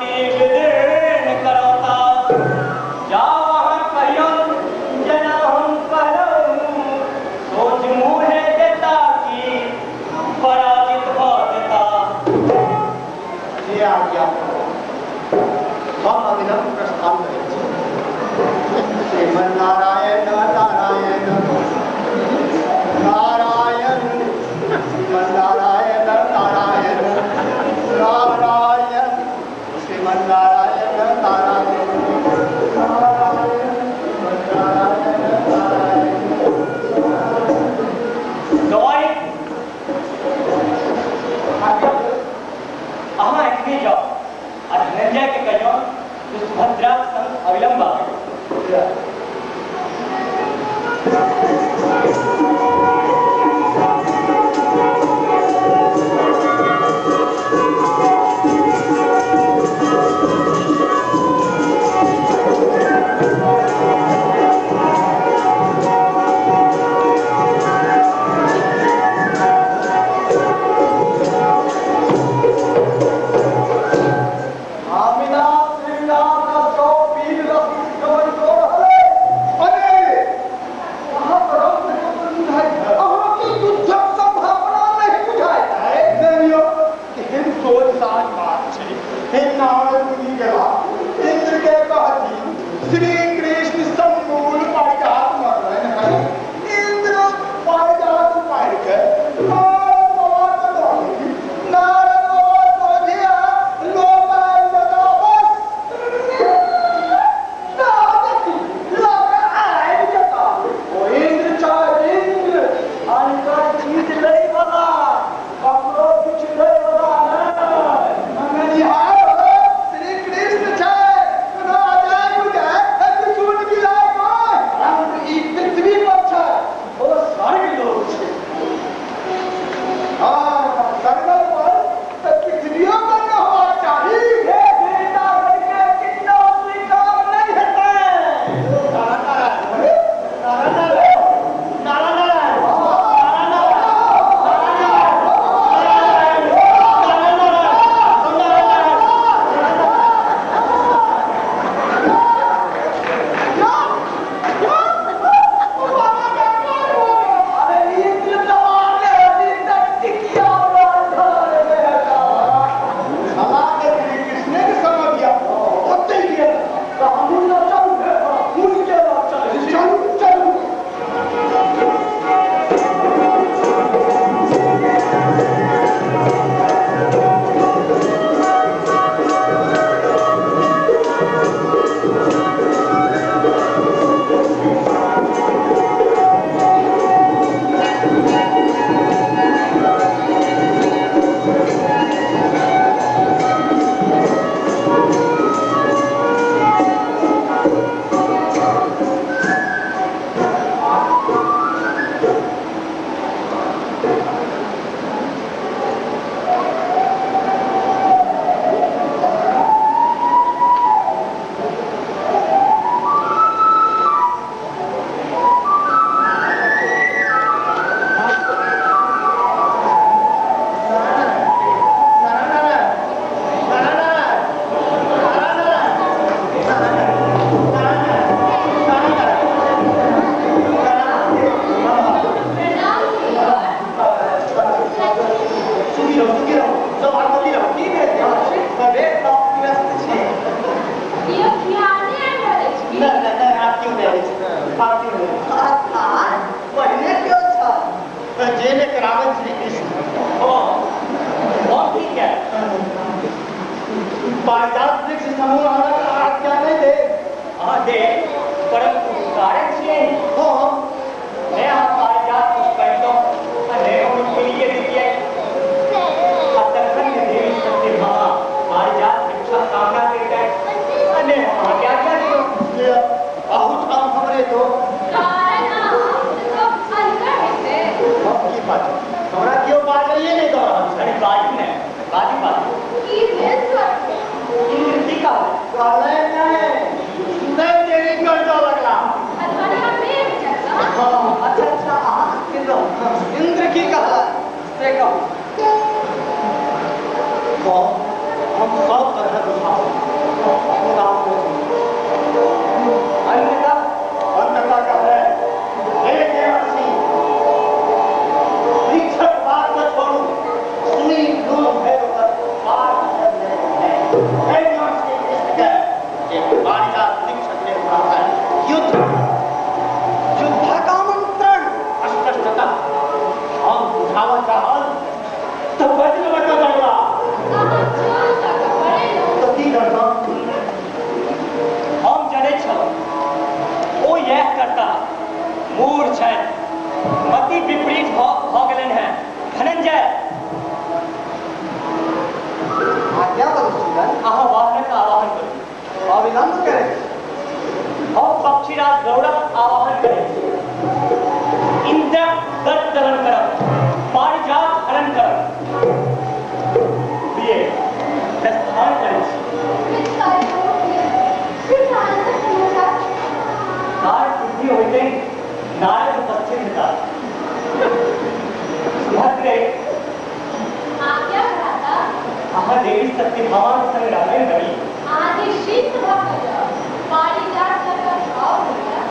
छाती विदीर्ण करौता। जाउ अहाँ कहियौन जेना हम कहलहुँ, सोझ मुँहे देता कि पराजित भऽ जेता। जे आज्ञा हम अविलंब प्रस्थान करै छी। श्रीमन्नारायण नारायण नारायण, श्रीमन्नारायण नारायण नारायण, श्रीमन्नारायण नारायण नारायण, श्रीमन्नारायण नारायण। गवाई, अहाँ एखने जाउ आ धनंजय के कहियौन जे सुभद्राक संग अविलंब आबय। मामिला श्रीराम सौ वीर रस गमन कऽ रहल अछि। अरे अहाँ परम बुझाइत, अहाँके युद्धक संभावना नहि बुझाइत है? नहि यौ, केहन सोच साझ बात छै। हे नारद मुनि गेला, इंद्र के कहथिन श्री कृष्ण समूल पारिजात मरलनि है। इंद्र पारिजात उपाड़ि के नारद बाबा के दऽ देथिन। नारद बाबा सोझे लोक आबि जेता, बस लऽ कऽ आबि जेता। ओ इंद्र छै इंद्र, अनकर चीज लै बला, ककरो किछु दै बला नहि। मंगनिहार श्री कृष्ण छै, कोनो अजय गुजय सुन बिलाय कोइ। परन्तु ई पृथ्वी पर छै, ओ स्वर्ग लोक छै। हाँ, स्वर्ग पर तऽ पृथ्वियो पर न होबाक चाही। हे देवता के किन्नो स्वीकार नहि हेतै। नारायण नारायण नारायण अरे इंद्र तऽ मारले हथिन तऽ टिकिया धऽ लेने हेता। साला के श्री कृष्णे के समझिया ओतै गेल। तऽ हमहूँ न चलू, हुनके लऽ चलै छी। चलू चलू। सुखी रहू, सुखी रहू, सौभाग्यवती रहू। की भेल? अरे सब व्यस्त छी। कियो खियाने आबि रहल अछि की? नहि नहि नहि, आब क्यों नहि अछि, आब क्यों नहि अछि। अर्थात पहिने क्यों छल? जे ने कराबे श्री कृष्ण। हाँ, हम ठीक है। पारिजात वृक्ष समूह अहाँक आज्ञा नहि दे? अहाँ दे, परन्तु कारण छियै। हाँ। ने अहाँ पारिजात पुष्प करितहुँ आ ने हम रुक्मिणीके दितियै, आ तखन ने देवी सत्यभामा पारिजात वृक्षक कामना करितथि आ ने हम अहाँके आज्ञा दितहुँ। लिअ, अहूठाम हमरे दो। कारण अहाँ सब अनकर हेतै। हम की बाजू, हमरा केओ बाजैए नहि दऽ रहल छै। अरे बाजू ने, बाजू बाजू। की भेल स्वर्ग? इंद्र की कहलनि? कहलनि नहि, सुनै देरी कर दऽ लगला। अधरिया मेघ जकाँ। हाँ, अच्छा अच्छा, अहाँ स्थिर रहू। इंद्र की कहला? अविलंब करै छी। हम पक्षीराज गौरव आवाहन करै छी। इन्द्रक दर्प दमन करब, पारिजात हरण करब। प्रिय, प्रस्थान करै छी। कार्य सिद्धि होइते नारद उपस्थित हेता। सुभद्रे, आज्ञा भ्राता। अहाँ देवी सत्यभामाक संग रहबै बड़ी। अहाँके शीघ्र भऽ कऽ जाउ, पारिजात लऽ कऽ आउ भैया।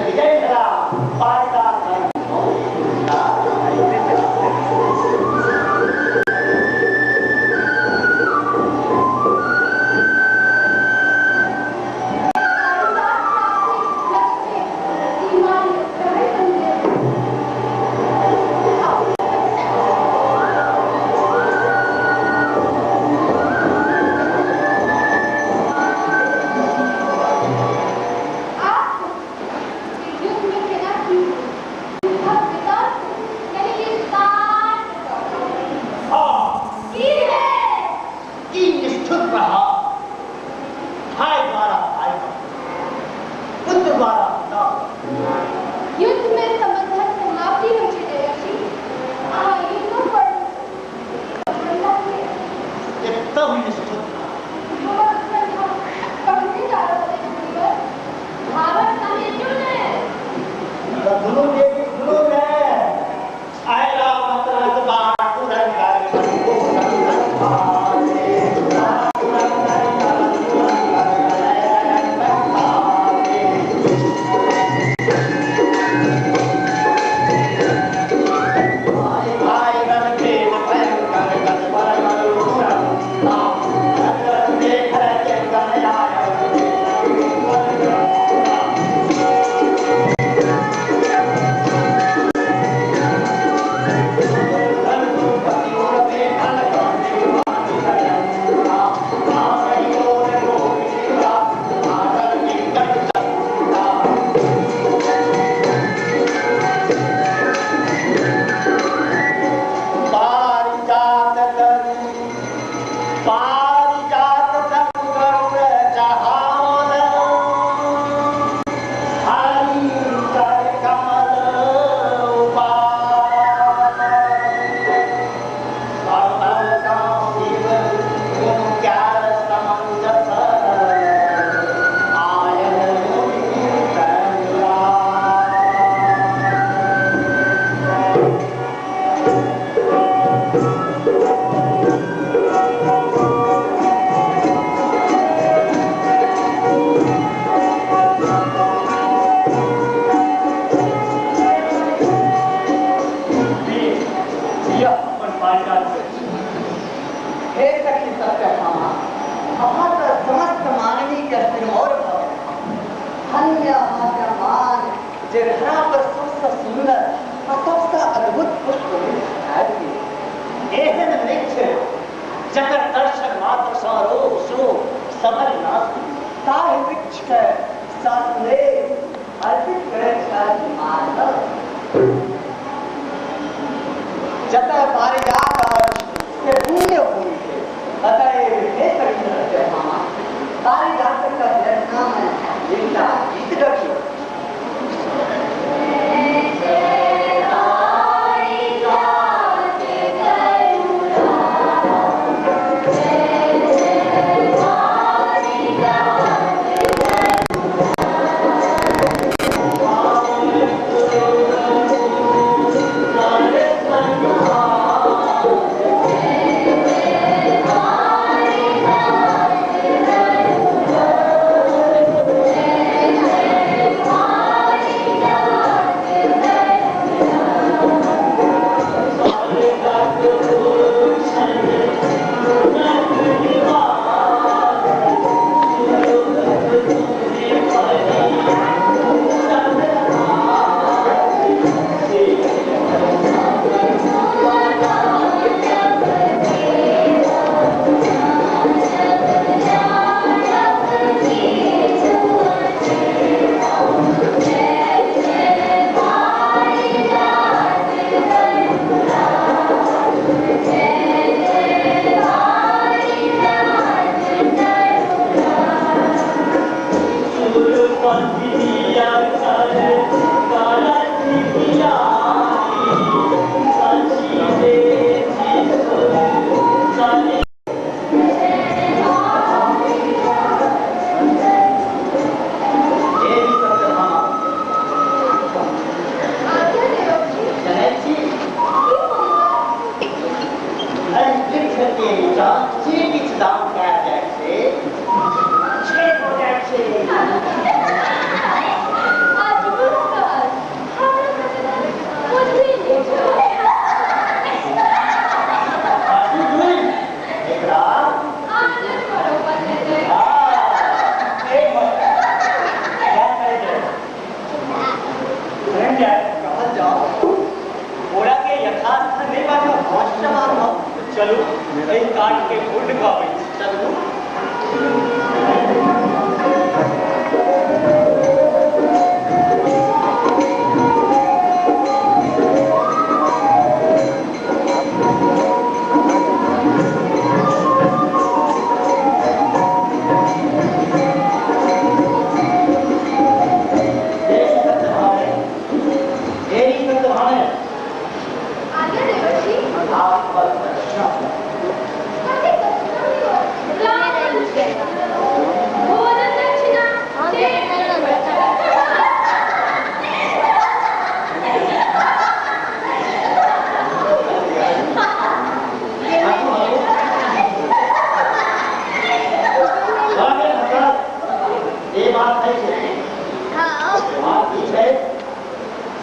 विजय भेला पारिजात। Thank you.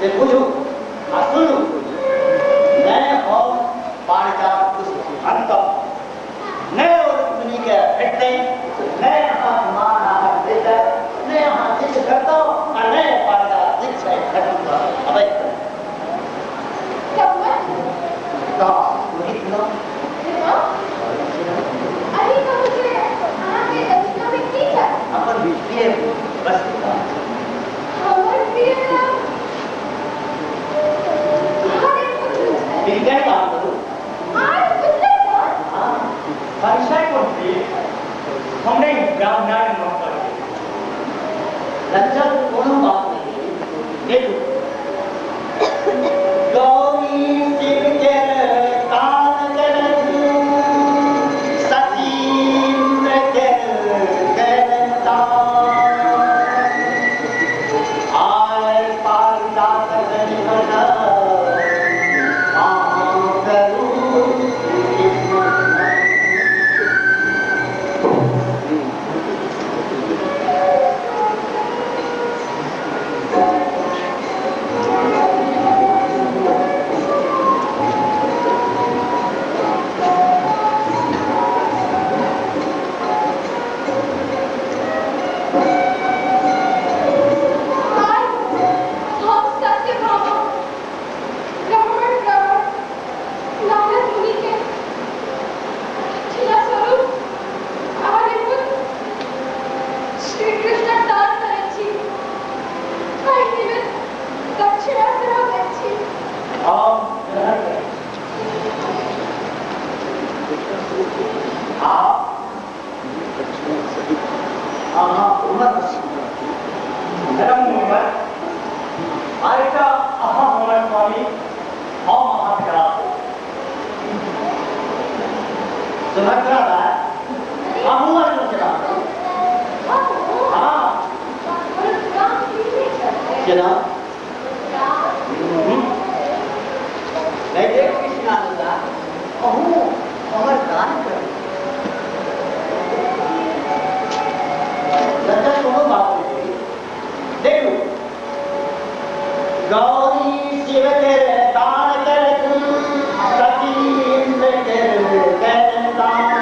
से बुझू आ सुनू। नहि हम पारिजात पुष्प अंतम, नहि ओ रुक्मिणी के भेटतै, नहि अहाँक मान अहाँक देतै, नहि अहाँ किछु करतौ आ नहि पारिजात दीक्षा खत्म भऽ अबैत। अपन प्रिय वस्तु परिचय कोन प्रिय? हमरे ब्राह्मण नौकर। लज्जा कोनो बात नहीं। देखू गौरी शिव के तान करत, सतीन्द्र के करतान, आय पारिजात निकट अहाँ करू। हम सत्यभामा ब्राह्मण ब्राह्मण नारद मुनि के दक्षिणा स्वरूप आर्यपुत्र श्री कृष्ण दान करैत छी। एहि निमित्त दक्षिणा सेहो दैत छी। हम ग्रहण करै छी। आप अहाँ हमर धर्म मुनिवर आ एकटा अहाँ हमर स्वामी, हम अहाँके दास। सुभद्रा दास, अहूँ अर्जुन के दास। हाँ। केना नहीं? कृष्णानुदा, अहूँ हमर दान करू। लज्जा कोनो बात नहीं। देखू गौरी शिव के दान करत, सतीन्द्र के करतान,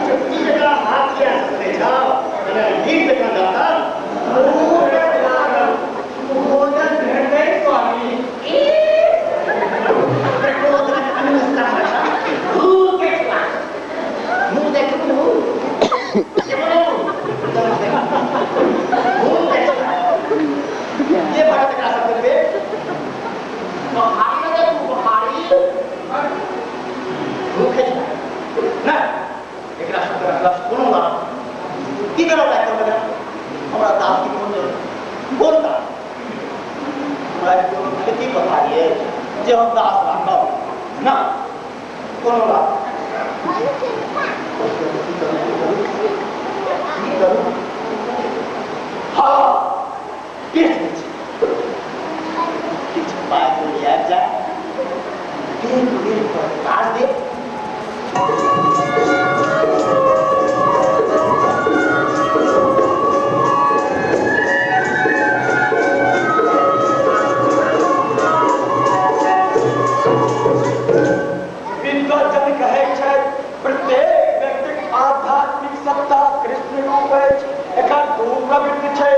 चुटकी जकाँ हाथ किया सकै छौ? कने नीक जकाँ दऽ। भोजन भेटै स्वामी? मुँह देख, मुँह, मुँह देख। ये भरत एकरा सबके देबे बखारी न देखू, बखारी भूखे नहि। एकरा सबके रखला से कोनो लाभ नहि। की करब राखि कऽ एकरा? हमरा दास की कोन जरूरत? कोन दास? हमरा कोनो खेती पथारी अछि जे हम दास राखब? ना, कोनो लाभ। की करू, की करू, की करू? हँ, बेच दै छी। किछु पाइ कौड़ी आबि जाय, बेर बेर पर काज देब। विद्वजन कहै छै, प्रत्येक व्यक्तिक आध्यात्मिक सत्ता कृष्ण रूप अछि। एकर दू प्रवृत्ति छै।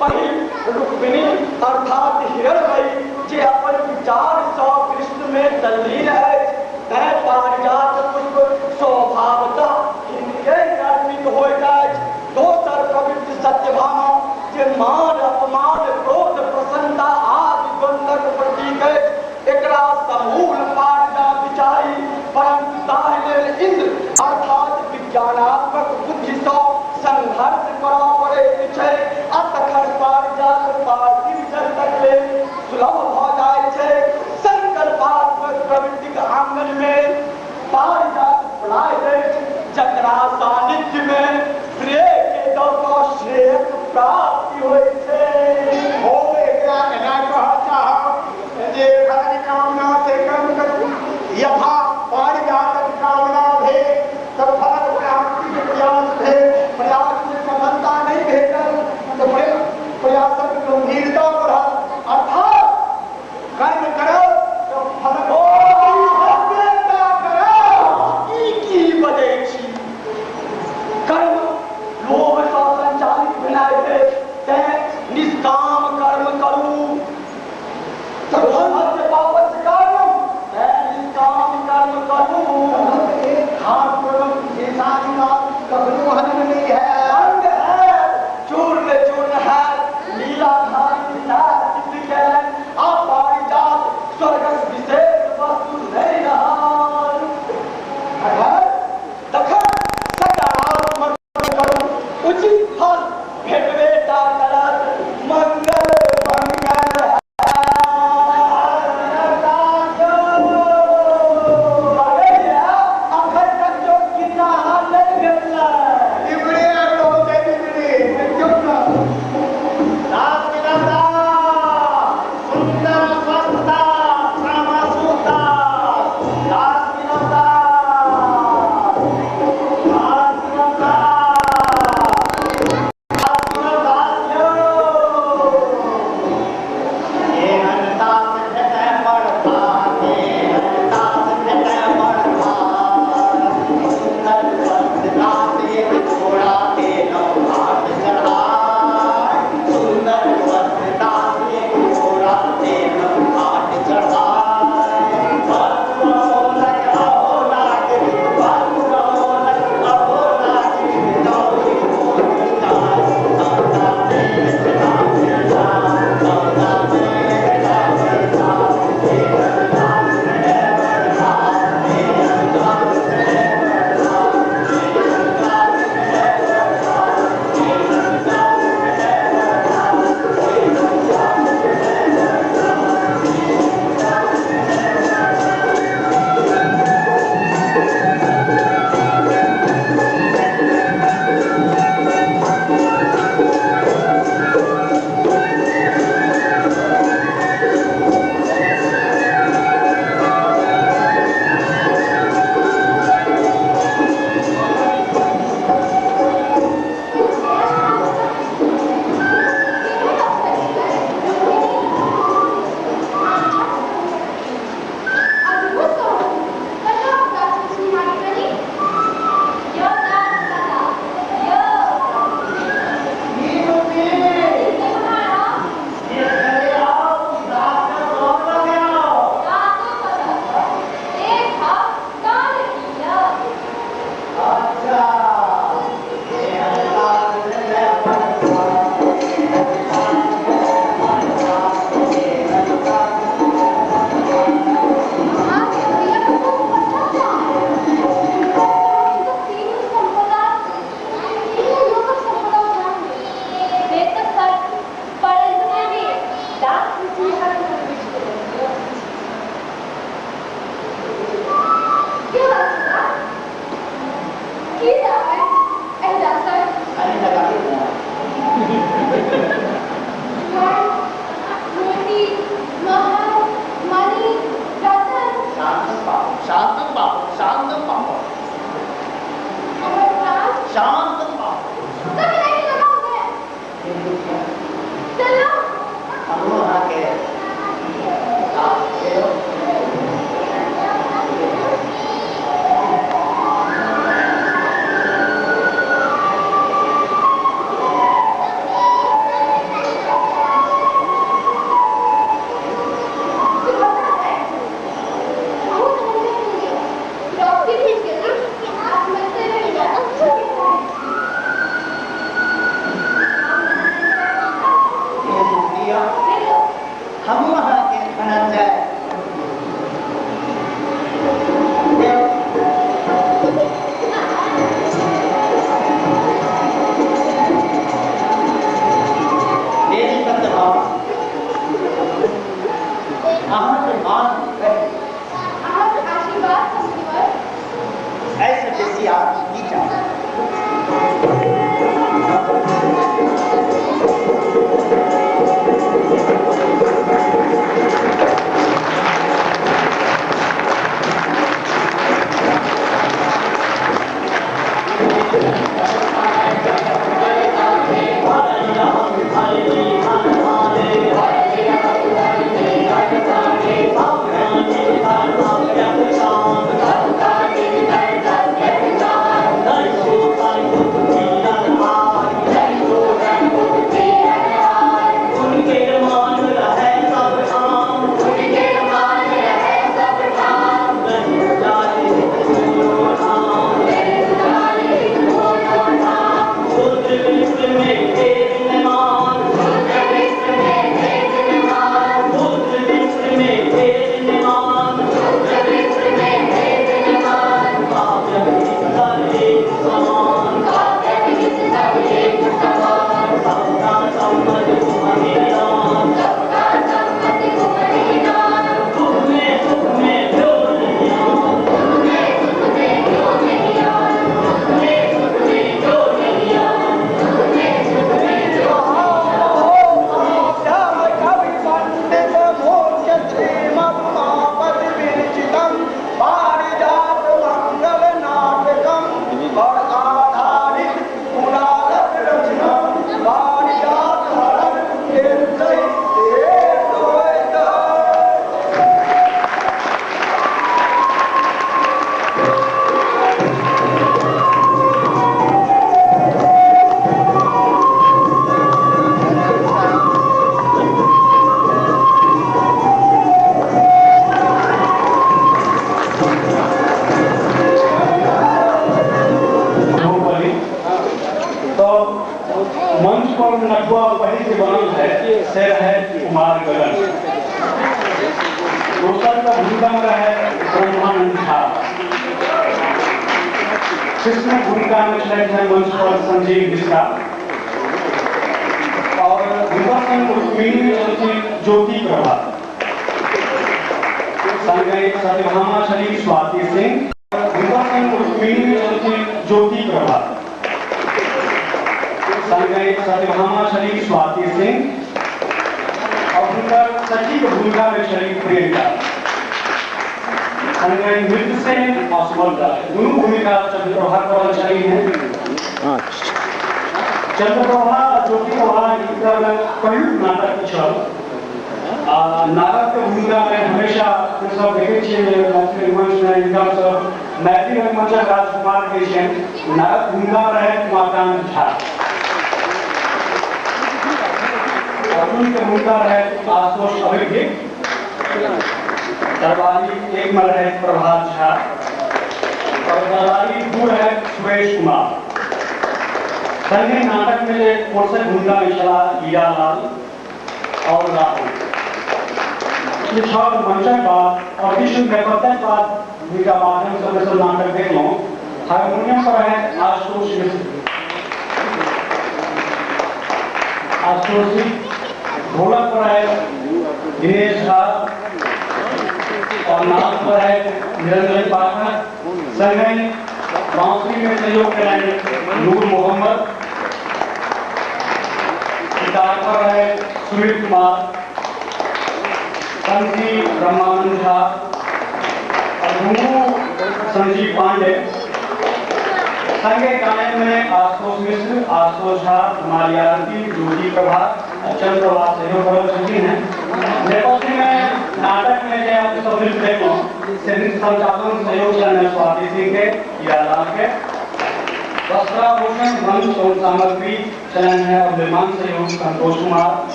पहिल रुक्मिणी अर्थात हिरणमयी, जे अपन विचार सँ कृष्ण मे तल्लीन अछि, तैं पारिजात पुष्प स्वभावतः हिनके अर्पित होइत अछि। दोसर प्रवृत्ति सत्यभामा, जे मान, अपमान, क्रोध, प्रसन्नता आदि द्वंद्वक प्रतीक अछि। एकरा समूल पारिजात चाही, परंतु ताहि लेल इंद्र अर्थात विज्ञानात्मक बुद्धि सँ संघर्ष करऽ पड़ैत छै आ तखन पारिजात पार्थिव जगतक लेल सुलभ भऽ जाइत छै। संकल्पात्मक प्रवृत्तिक आंगन मे पारिजात फुलाइत अछि, जकरा सानिध्य मे प्रिय के दऽ कऽ श्रेयक प्राप्ति होइत छै। हो, एकरा एना कहऽ चाहब जे फलक कामना से कर्म करू। यथा पारिजातक कामना भेल तऽ फलक प्राप्तिक प्रयास भेल। प्रयास मे सफलता नहि भेटल तऽ प्रयासक गंभीरता बढ़ल। अर्थात कर्म करब तऽ फलक प्राप्ति करब। ई की बजै छी? कर्म लोभ सँ संचालित भेनाइ भेल, तें निष्काम कर्म करू। तखन पापस्य कारणम, तें निष्काम कर्म करू। एक विशेषाधिकार कखनो हनन नहि है। अंग है, चूर्ण चूर्ण है। लीलाधारी सएह सिद्ध केलनि आ पारिजात स्वर्गक विशेष वस्तु नहि रहल। तखन सकारात्मक करू, उचित फल भेटबे टा करत। मंगल मंगल। अखन तक जो किन्ना नहि भेटलै। इमरे अहाँके मान रही। अहाँके आशीर्वाद सँ मुनिवर। एहिसँ बेसी आर की चाही?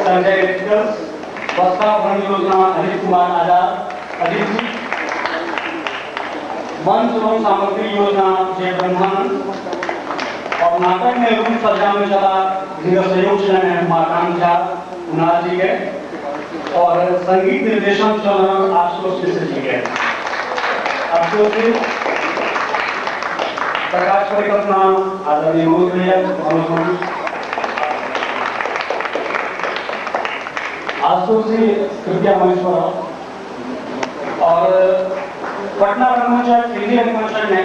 संजय मंच एवं सामग्री योजना जे ब्रह्मानंद और नाटक में रूप सज्जा में चला जिनका सहयोग छलनि हैं उमाकांत झा कुणाल जी के और संगीत निर्देशन चल आशुतोष मिश्र जी के। आशुतोष जी प्रकाश परिकल्पना आदरणीय मनोज भैया मनोज आशुतोष जी कृपया मंच पर आओ। और पटना रंगमंच केंद्रीय रंगमंच ने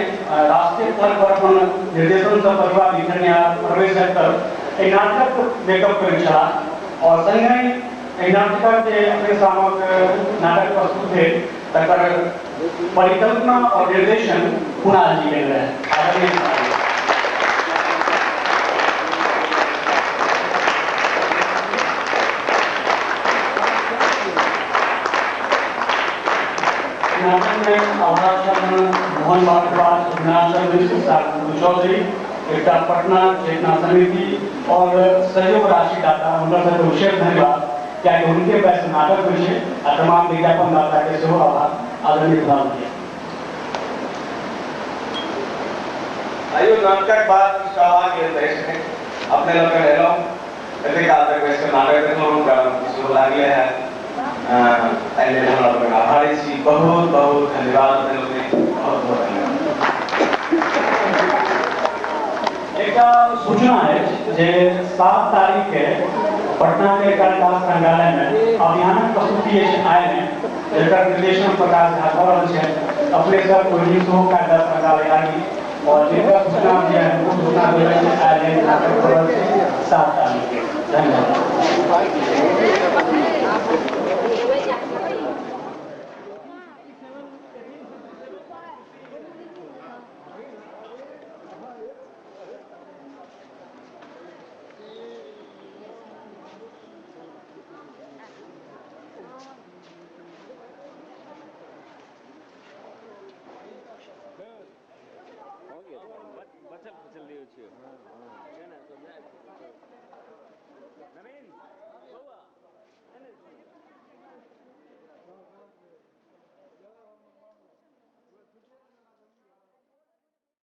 राष्ट्रीय स्तर पर अपन निर्देशन सह परिवार लिखनिहार प्रवेश सेक्टर एक नाटक मेकअप करै छलाह और संगहि एहि नाटकक जे अपने सामक नाटक प्रस्तुत भेल तकर परिकल्पना और निर्देशन कुणाल जी के रहे। आदरणीय कुणाल जी। नाटक में आभार शर्मा, मोहन भारद्वाज, अविनाश मिश्र, सागर चौधरी, एकटा पटना चेतना समिति और सहयोग राशि दाता हुनकर सबके विशेष धन्यवाद कियाकि हुनके पैसे नाटक होइ छै आ तमाम विज्ञापन दाता के सेहो आभार। आदरणीय प्रधान जी। आइयो नाटकक बाद किछु आवाज गेल रहै अपने लोग एलहुँ एते काल तक बैस कऽ नाटक देखलहुँ, हुनका सेहो लागले है, एहि लेल हमरा लोकनि आभारी छी। बहुत बहुत धन्यवाद अपने लोकनि, बहुत बहुत धन्यवाद। एकटा सूचना अछि जे 7 तारीख के पटना के कालिदास संग्रहालय में अभियानक प्रस्तुति अछि आइ में, जकर निर्देशन प्रकाश झा कऽ रहल छथि। अपने सब ओहि दिन सेहो कालिदास संग्रहालय आबी और जिनका सूचना जे है वो सूचना देबै छै आइ में नाटक भऽ रहल छै 7 तारीख के। धन्यवाद।